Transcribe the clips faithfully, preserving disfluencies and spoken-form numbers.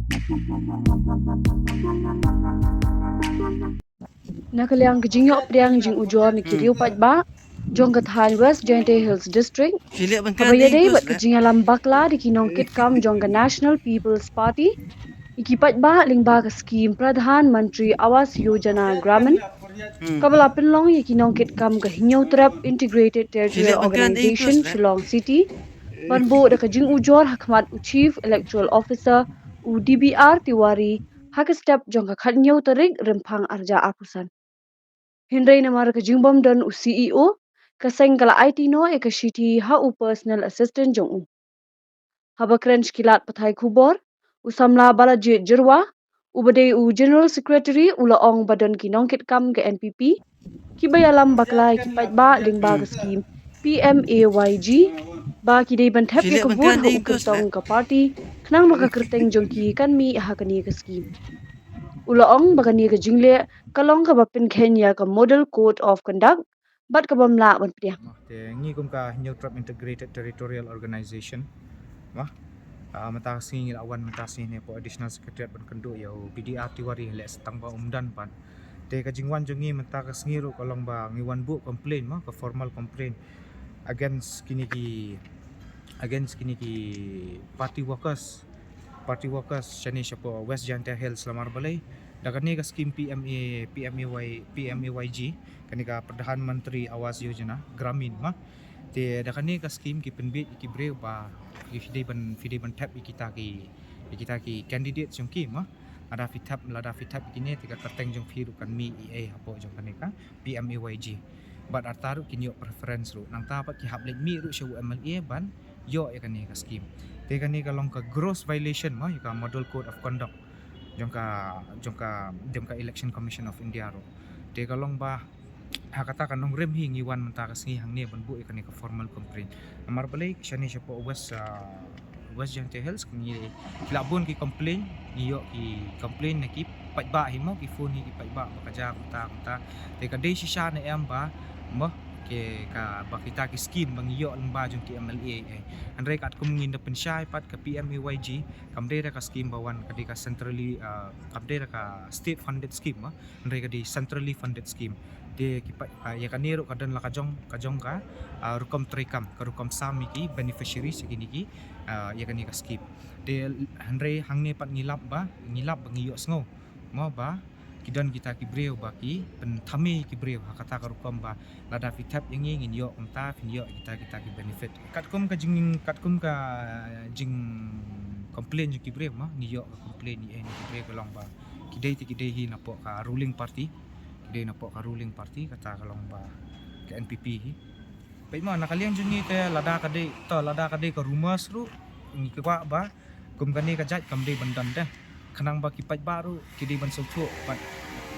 Na ka liang ka jingïoh pdiang jingujor na ki riew paidbah jong ka thaiñ West Jaintia Hills District, kaba ïadei bad ka jingïalam bakla da ki nongkitkam jong ka National People's Party ïa ki paidbah lyngba ka skhim Pradhan Mantri Awas Yojana Gramin, kaba la pynlong ïa ki nongkitkam ka Hynñiewtrep Integrated Territorial Organization, Shillong City, ban buh da ka jingujor ha khmat u Chief Electoral Officer, u D B R Tiwari, ha ka step jong ka khathynñiew tarik Rymphang arhajar arphew san. Hynrei namar ka jingbym don u C E O, ka seng ka la aiti noh ïa ka shithi ha u personal assistant jong u. Haba kren sha ki lad pathai khubor, u samla Balajied Jyrwa, uba dei u General Secretary, u la ong ba don ki nongkitkam ka N P P kiba ïalam bakla ïa ki paidbah lyngba ka skhim P M A Y G, ba ki dei ban thep ïa ka vote ha u kyrtong ka party, khnang ba ka kyrteng jong ki kan mih ha kane ka skhim. U la ong ba kane ka jingleh ka long kaba pynkheiñ ïa ka Model Code of Conduct bad kabym lah ban pdiang. Te ngi kum ka Hynñiewtrep Integrated Territorial Organization, ma, ah, mynta ka sngi ngi la wan mynta ka sngi ne hapoh Additional Secretariat ban kynduh ïa u B D R Tiwari, leh sa tang ba um don pat. Te ka jingwan jong ngi mynta ka sngi ruh ka long ba ngi wan buh complaint, ma, ka formal complaint against kine ki, against kine ki party workers, party workers shane shapoh West Jaintia Hills. Namar balei? Da kane ka skhim P M A, P M A Y, P M A Y G, kane ka Pradhan Mantri Awas Yojana Gramin, ma. Te da kane ka skhim ki pynbit ïa ki briew ba phi dei ban, phi dei ban thep ïa kita ki, ïa kita ki candidate jong ki, ma. Lada phi thep, lada phi thep ïa kine te ka kyrteng jong phi ruh kan mih ei ei hapoh jong kane ka P M A Y G. Bad arta ruh kin ïoh preference ruh. Nangta pat ki hap leit mih ruh sha u M L A ban ïoh ïa kane ka skhim. Te kane ka long ka gross violation, ma, ïa ka Model Code of Conduct jong ka, jong ka, jong ka Election Commission of India ruh. Te ka long ba ha kata ka nongrim hi ngi wan mynta ka sngi hangne ban buh ïa kane ka formal complaint. Namar balei shane shapoh West, ah, West Jaintia Hills ngi, ki la bun ki complaint, ngi ïoh ki complaint na ki paidbah hi, mo, ki phone hi ki paidbah ba ka jia kumta kumta. Te ka dei shisha ne em ba, mo, ke ka, ba kita ki skhim ba ngi ïoh lyngba jong ki M L A, eh. Hynrei katkum ngin da pynshai pat, ka P M A Y G kam dei da ka skhim ba wan, ka dei ka centrally, ah, kam dei da ka state funded scheme, mo. Hynrei ka dei centrally funded scheme. Te ki pa, ah, ïa kane ruh ka don la ka jong, ka jong ka, ah, rukom treikam, ka rukom sam ïa ki beneficiaries ïa kine ki, ah, ïa kane ka skhim. Te hynrei hangne pat ngi lap ba, ngi lap ba ngi ïohsngew, mo, ba ki don kita ki briew ba ki pynthame ïa ki briew ha kata ka rukom ba lada phi thep ïa ngi ngin ïoh kumta, phin ïoh kita, kita ki benefit. Katkum ka jing, katkum ka jing complain jong ki briew, mo, ngi ïoh ka complain ïa, eh, na ki briew ka long ba ki dei te ki dei hi napoh ka ruling party, ki dei napoh ka ruling party, kata ka long ba ka N P P hi. Peit, mo, na ka liang jong ngi te lada ka dei, to lada ka dei ka rumours ruh, ngi kwah ba kum kane ka jait kam dei ban don te. Khnang ba ki paidbah ruh ki dei ban sngewthuh, bad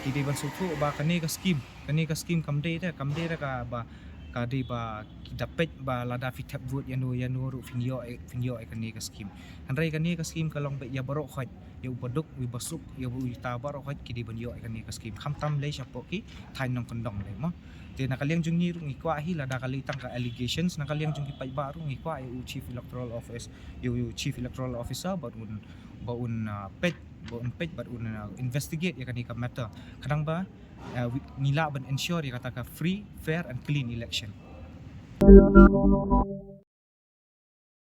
ki dei ban sngewthuh ba kane ka skhim, kane ka skhim kam dei te, kam dei te kaba, ka dei ba ki da peit ba lada phi thep vote ïano ïano ruh phin ïoh, phin ïoh ïa kane ka skhim. Hynrei kane ka skhim ka long beit ïa baroh khoit, ïa u baduk, u basuk, ïa uta baroh khoit ki dei ban ïoh ïa kane ka skhim. Khamtam lei shapoh ki thaiñ nongkyndong lei, mo. Te na ka liang jong ngi ruh ngi kwah hi lada ka lei tang ka allegations na ka liang jong ki paidbah ruh ngi kwah ïa u Chief Electoral Office, ïa u Chief Electoral Officer bad un, ba un, ah, peit, ba un peit bad un, ah, investigate ïa kane ka matter. Khnang ba, ah, wi-, ngi lah ban ensure ïa kata ka free, fair and clean election.